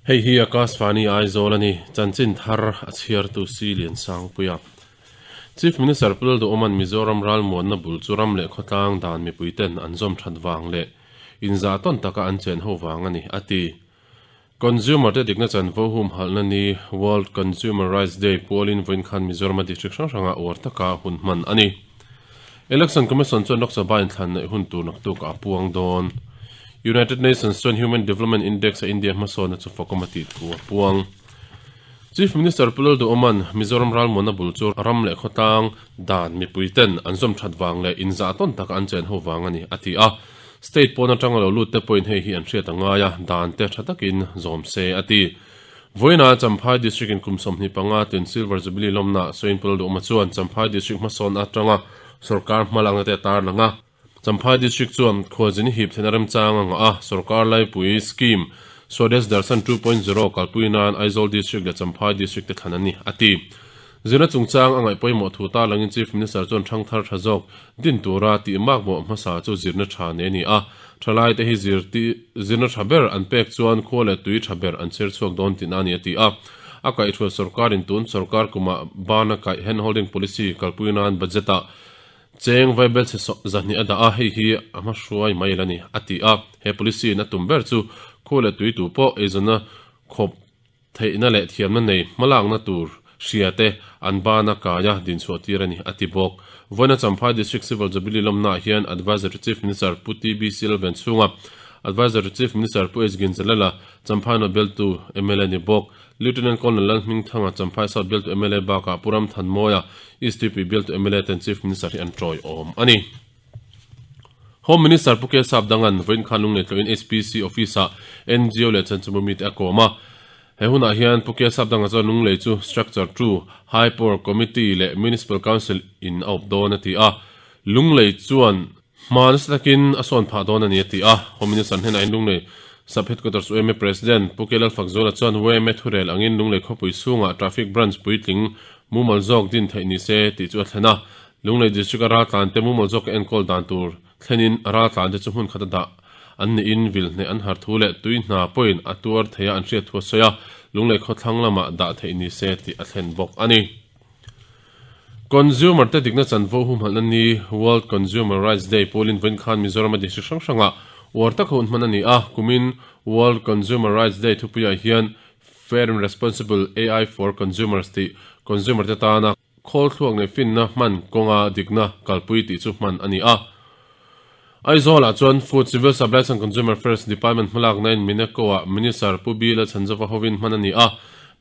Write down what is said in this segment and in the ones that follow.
Hei hi Akashvani Aizawl a ni, chanchin thar a chhiartu Si Liansangpuia. Chief Minister Pu Lalduhawma'n Mizoram ralmuanna bul chu ram leh khawtlang dan mipuiten an zawm that vang leh inzah tawn taka an chen ho vang a ni, a ti. Consumer te dikna chanvo humhalhna ni World Consumer Rights Day pualin vawiin khan Mizorama district hrang hrangah uar taka hun hman a ni. Election Commission chuan Lok Sabha inthlan neih hun tur naktukah a puang dawn. United Nations chuan Human Development Index a India hmasawnna chu fakawm a tih thu a puang. Chief Minister Pu Lalduhawma'n Mizoram ralmuanna bul chu ram leh khawtlang dan mipui ten an zawm that vang leh inzah tawn taka an chen ho vang a ni, a ti a. State pawn atanga lo lut te pawhin hei hi an hriat a ngai a, dan te tha takin zawm se, a ti. Vawiinah Champhai District in kum 25 tlin Silver Jubilee lawmna sawiin Pu Lalduhawma chuan Champhai District hmasawn atanga sawrkar hmalakna te a tarlang a. Champhai District chuan khualzin hip theihna remchang a ngah a, sawrkar laipui scheme Swadesh Darshan 2.0 kalpui nan Aizawl District leh Champhai District te thlan a ni, a ti. Zirna chungchang a ngaih pawimawh thu tarlangin Chief Minister chuan thangthar tha zawk din tura tih makmawh hmasa chu zirna tha nei a ni a, thalaite hi zirna tha ber an pek chuan khua leh tui tha ber an chher chhuak dawn tihna a ni a ti a. A kaihhruai sawrkarin tun sawrkar kumah bana kaih handholding policy kalpui nan budget-ah cheng vaibel chhe 200 a dah a, hei hi a hmahruai mai la ni a ti a. He policy-in a tum ber chu khua leh tui tu pawh eizawnna khawp Theihna leh thiamna nei hmalakna tur hria te an bana kaia dinchhuah tir a ni, a ti bawk. Vawiina Champhai District Civil Jubilee lawmnaah hian Adviser to Chief Minister Pu TB Silven chhunga Adviser to Chief Minister Pu H Ginzalala, Champhai North bialtu mla ni bawk, Lieutenant Colonel Lalhmingthanga, Champhai South bialtu mla bakah Pu Ramthanmawia, East Tuipui bialtu mla ten Chief Minister hi an tawiawm a ni. Home Minister Pu K Sapdanga'n vawiin khan lunglei tlawhin HPC Office-ah NGO leh chanchinbu mite a kawm a. He hunah hian Pu K Sapdanga chuan lunglei chu Structure 2, High Power Committee leh Municipal Council in a awp dawn a ti a. Lunglei chuan hma nasa takin a sawn phah dawn a ni a ti a. Home Minister hnenah hian Lunglei Sub Headquarters yma President Pu K Lalfakzuala chuan yma thurel angin Lunglei khawpui chhungah Traffic Branch puitling mumal zawk din theih ni se tih chu a thlen a. Lunglei District a raltlan te mumal zawk enkawl dan tur thlenin raltlan te chu hmun khat a dah an niin vil hneh an har thu leh tui hna pawhin a tuar theia an hriat thu a sawi a, Lunglei khawthlang lamah dah theih ni se tih a thlen bawk a ni. Consumer te dikna chanvo humhalhna ni World Consumer Rights Day pawlin vawiin khan Mizoram a district hrang hrangah uar taka hun hman a ni a, kumin World Consumer Rights Day thupuiah hian Fair and Responsible AI for Consumers tih consumer te tana Khawl thluak leh finna hman kawnga dikna kalpui tih chu hman a ni a. Aizawlah chuan Food, Civil Supplies and Consumer Affairs Department hmalaknain Mineco-ah Minister Pu Bila Chhanzova hovin hman a ni a.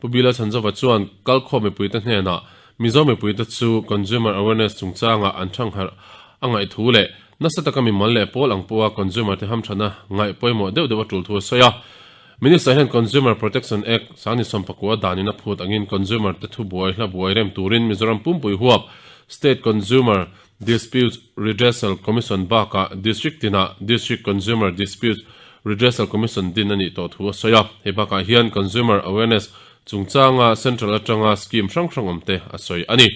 Pu Bila Chhanzova chuan kalkhawm mipuite hnenah Mizo mipuite chu Consumer Awareness chungchangah an thangharh a ngaih thu leh nasa taka mimal leh pawl ang pawha consumer te hamthana ngaih pawimawh deuh deuh a tul thu a sawi a. Minister hian Consumer Protection Act, Sangni Sawmpakua danin a phut angin consumer te thubuai hla buai rem turin Mizoram pumpui huap State Consumer Disputes Redressal Commission bakah District tinah District Consumer Disputes Redressal Commission din a nih tawh thu a sawi a. Hei bakah hian Consumer Awareness chungchanga Central atanga scheme hrang hrang awm te a sawi a ni.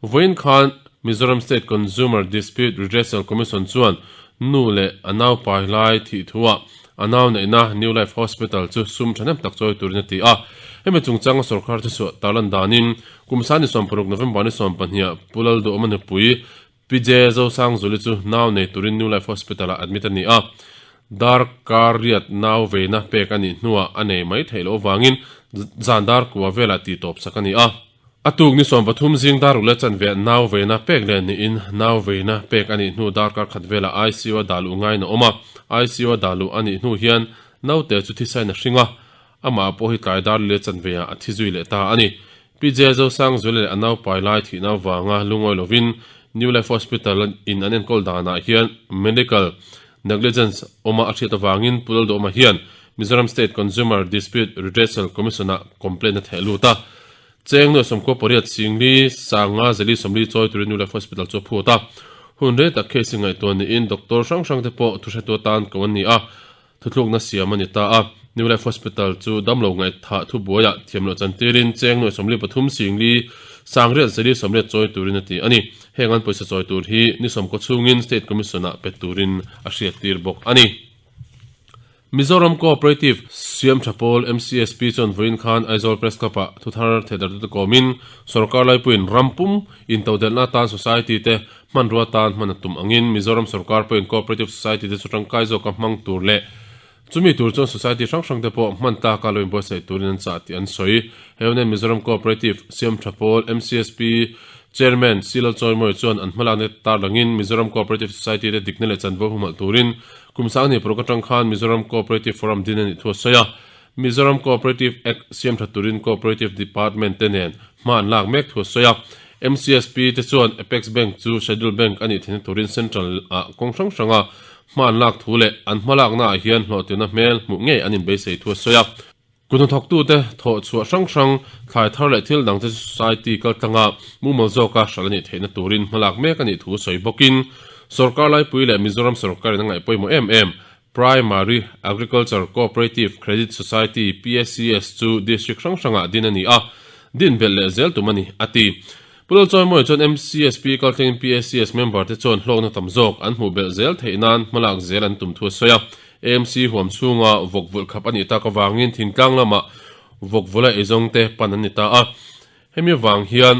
Vawiin khan Mizoram State Consumer Dispute Redressal Commission chuan nu leh a naupai lai thih thuah A nau neihna New Life Hospital chu sum thahnem tak chawi turin a ti a. Hemi chungchanga sorkar chu suah tarlan danin kum sani 60 November ni 12 Pu Lalduhawma nupui Pi J Zosangzuli chu nau nei turin New Life Hospital-ah admit a ni a. Dar kar riat nau veina pek a nih hnuah a nei mai theih loh avangin zan dar kua velah tihtawp sak a ni a. A tuk ni 13 zing dar ruk leh chanve nau veina pek leh niin nau veina pek a nih hnu darkar khat velah ICU a dah luh ngaiin a awm a. ICU a dah luh a nih hnu hian naute chu thisain a hring a, amah pawh hi tlai dar leh chanve ah a thi zui leh ta a ni. PJ Zosangzuala leh a naupai lai thihna avanga lungawi lovin New Life Hospital in an enkawl danah hian medical negligence awma a hriat avangin Pu Lalduhawma hian Mizoram State Consumer Dispute Redressal Commission-ah complaint a theh lut a. Cheng nuai 98 Singli Sanga Zeli 40 chawi turin New Life Hospital chu a phut a. Hun rei tak case ngaihtuah niin doctor hrang hrang te pawh thuhretu atan ko an ni a, thuthlukna siam a ni ta a. New Life Hospital chu damlo ngaihthah thubuaiah thiam loh chantirin cheng nuai 43 Singli Sangriat Zeli 80 chawi turin a ti a ni. Heng an pawisa chawi tur hi ni 90 chhungin State Commission-ah pe turin a hriattir bawk a ni. Mizoram Cooperative Siamtha Pawl, MCSP, chuan vawiin khan Aizawl Press Club-ah thuthar thehdarhtute kawmin sorkar laipuiin ram pum intodelhna atan society te hmanrua atan hman a tum angin Mizoram sorkar pawhin Cooperative Society te chu tangkai zawka hmang tur leh chumi tur chuan society hrang hrang te pawh hman tlaka lo inbuatsaih turin an chah tih an sawi. He hunin Mizoram Cooperative Siamtha Pawl, MCSP, Chairman Silal Chawimawi chuan an hmalakna te tarlangin Mizoram Cooperative Society te dikna leh chanvo humhalh turin Kum sang ni paruk atang khan Mizoram Cooperative Forum din a nih thu a sawi a. Mizoram Cooperative Act siam tha turin Cooperative Department te nen hma an lak mek thu a sawi a. MCSP te chuan Apex Bank chu Schedule Bank a nih theihna turin Central ah kawng hrang hranga hma an lak thu leh an hmalakna ah hian hlawhtlinna hmel hmuh ngei an inbeisei thu a sawi a. Kut hnathawktute thawh chhuah hrang hrang, thlai thar leh thil dangte chu society kaltlanga mumal zawka hralh a nih theihna turin hmalak mek a nih thu sawi bawkin sorkar laipui leh Mizoram sorkarin a ngaih pawimawh em em Primary Agriculture Cooperative Credit Society, PACS, chu district hrang hrangah din a ni a, din belh leh zel tum a ni, a ti. Pu Lalchawimawi chuan MCSP kaltlengin PACS member te chuan hlawkna tam zawk an hmuh belh zel theih nan hmalak zel an tum thu a sawi a. AMC huam chhunga vawk vulh khap a nih tak avangin thingtlang lamah vawk vula eizawng te pan an ni ta a. Hemi avang hian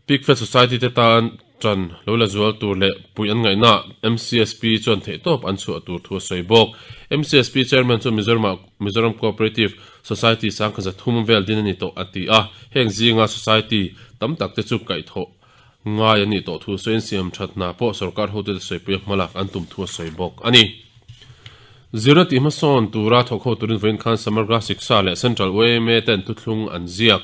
Pigfed Society te tan tan lo la zual tur leh puih an ngaihnaah MCSP chuan theihtawp an chhuah tur thu a sawi bawk. MCSP Chairman chuan Mizoramah Mizoram Cooperative Society sangkhat 300 vel din a ni tawh a ti a, heng zinga society tam tak te chu kaihthawh ngai an nih tawh thu sawiin siam that hna pawh sorkar hotute sawipuia hmalak an tum thu a sawi bawk a ni. Zirna tih hmasawn tura thawk ho turin vawiin khan Samagra Shiksha leh Central YMA ten thuthlung an ziak.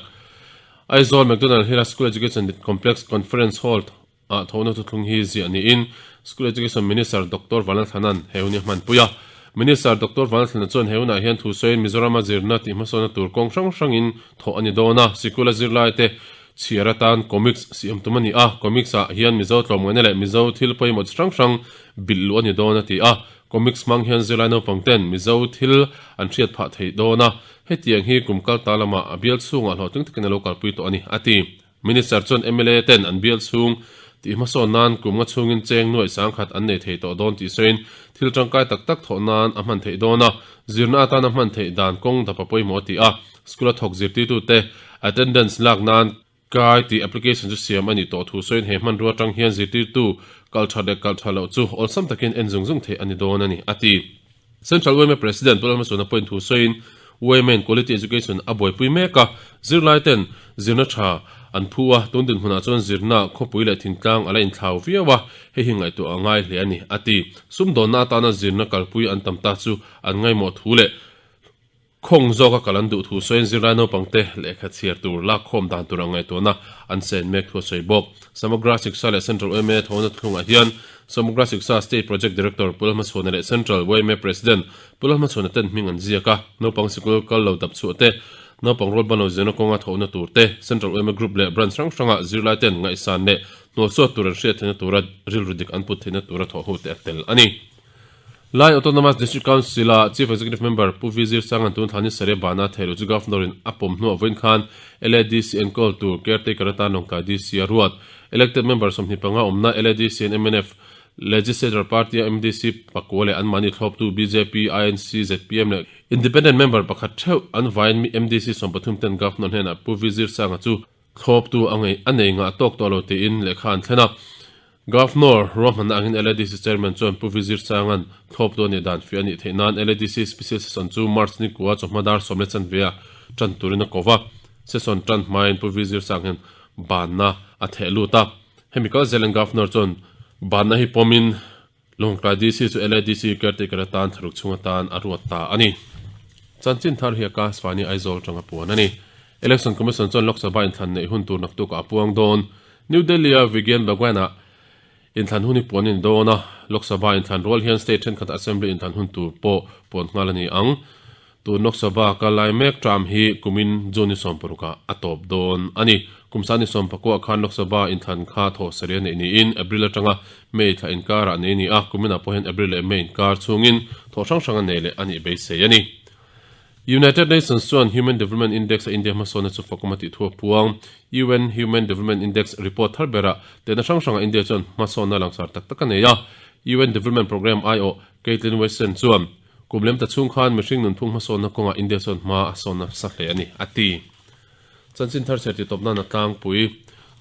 Aizawl McDonald Hill-a School Education Complex Conference Hall ah thawhna thuthlung hi ziah niin School Education Minister Doctor Vanlalthlana'n he hun hi a hmanpui a. Minister Doctor Vanlalthlana chuan he hunah hian thu sawiin Mizorama zirna tih hmasawnna tur kawng hrang hrangin thawh a ni dawn a, sikula zirlaite chhiar atan comics siam tum a ni a, comics ah hian Mizo tlawmngaihna leh Mizo thil pawimawh chi hrang hrang bilh luh a ni dawn a ti a. Comics hmang hian zirlai naupang ten Mizo thil an hriat phah thei dawn a, hetiang hi kum kal ta lamah a bial chhungah hlawhtling takin a lo kalpui tawh a ni, a ti. Minister chuan mla ten an bial chhung tih hmasawn nan kum nga chhungin cheng nuaih sangkhat an nei thei tawh dawn tih sawiin thil tangkai tak tak thawh nan a hman theih dawn a, zirna atana hman theih dan kawng dapa pawimawh a ti a, school a thawk zirtirtute attendance lak nan kai tih application chu siam a nih tawh thu sawiin he hmanrua atang hian zirtirtu kal that leh kal tha loh chu awlsam takin en zung zung theih a ni dawn a ni, a ti. Central yma President Pu Lalhmasawna pawhin thu sawiin yma in Quality Education a buaipui mek a, zirlai ten zirna tha an phu a, tun dinhmunah chuan zirna khawpui leh thingtlang a la inthlau viau a, hei hi ngaihtuah a ngai hle a ni, a ti. Sumdawnna atana zirna kalpui an tam ta chu an ngaimawh thu leh Khawng zawka kal an duh thu sawiin zirlai naupangte lehkha chhiar tur lakkhawm dan tur ang ngaihtuahna an sen mek thu a sawi bawk. Samagra Shiksha leh Central yma thawhna thuthlungah hian Samagra Shiksha State Project Director Pu Lalhmachhuana leh Central yma President Pu Lalhmachhuana ten hming an ziak a, naupang sikul kal lo dap chhuah te, naupang rual ban lo zirna kawnga thawhna tur te, Central yma Group leh Branch hrang hranga zirlai ten ngaihsan leh hnualsuat tur an hriat theihna tura rilru dik an put theihna tura thawh ho te a tel a ni. Lai Autonomous District Council-a Chief Executive Member Pu V Zirsanga'n tun thla ni sarih bana theih loh chu Governor-in a pawm hnuah vawiin khan LADC enkawl tur caretaker atan Lawngtlai DC a ruat. Elected member 25 awmna LADC and mnf Legislature Party-a MDC pakua leh anmahni thlawptu bjp, INC, zpm leh Independent member pakhat theuh an vaiin MDC 13 ten Governor hnenah Pu V Zirsanga chu Thlawptu a ngei a nei ngah tawk tawh lo tiin lehkha an thlen a. Governor ruahmanna angin LADC Chairman chuan Pu Vizir Changa'n thlawptu a nih dan fiah a nih theih nan LADC Special Session chu March ni kua chawhma dar sawm leh chanve ah tan turin a ko va. Session tan hmain Pu Vizir Chang hian banna a theh lut a. Hemi kal zelin Governor chuan banna hi pawmin Lawngtlai DC chu LADC caretaker atan thlaruk chhung atan a ruat ta a ni. Chanchin thar hi Akashvani Aizawl tanga puan a ni. Election Commission chuan Lok Sabha inthlan neih hun tur naktukah a puang dawn. New Delhi-a Vigyan Bhawan-ah inthlan hun hi puan a ni dawn a, Lok Sabha inthlan rual hian state thenkhatah Assembly inthlan hun tur pawh puan nghal a ni ang. Tun Lok Sabha kal lai mek term hi kumin June ni 16 ah a tawp dawn a ni. Kum san ni 19 khan Lok Sabha inthlan kha thawh sarih a neih niin April atanga May thla inkarah nei a ni a, kuminah pawh hian April leh May inkar chhungin thawh hrang hrang a nei leh a nih beisei a ni. United Nations chuan Human Development Index a India hmasawnna chu fakawm a tih thu a puang. UN Human Development Index report thar berah tehna hrang hrangah India chuan hmasawnna langsar tak tak a nei a. UN Development Programme aiawh Caitlin Wesson chuan. Kum lem ta chhung khan mihring nunphung hmasawnna kawngah India chuan hma a sawn nasa hle a ni, a ti. Chanchin thar chhiar titawp nan a tlangpui.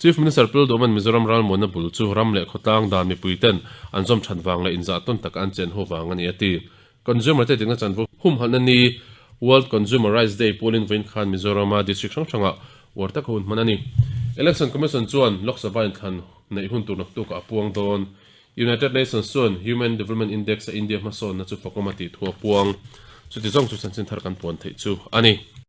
Chief Minister Pu Lalduhman Mizoram ralmuanna bul chu ram leh khawtlang dan mipuiten an zawm that vang leh inzah tawn taka an chen ho vang a ni, a ti. Consumer te dikna chanvo humhalhna ni World Consumer Rights Day pualin vawiin khan Mizorama district hrang hrangah uar taka hun hman a ni. Election Commission chuan Lok Sabha inthlan neih hun tur naktukah a puang dawn. United Nations chuan Human Development Index a India hmasawnna chu fakawm a tih thu a puang. Chuti zawng chu chanchin thar kan puan theih chu a ni.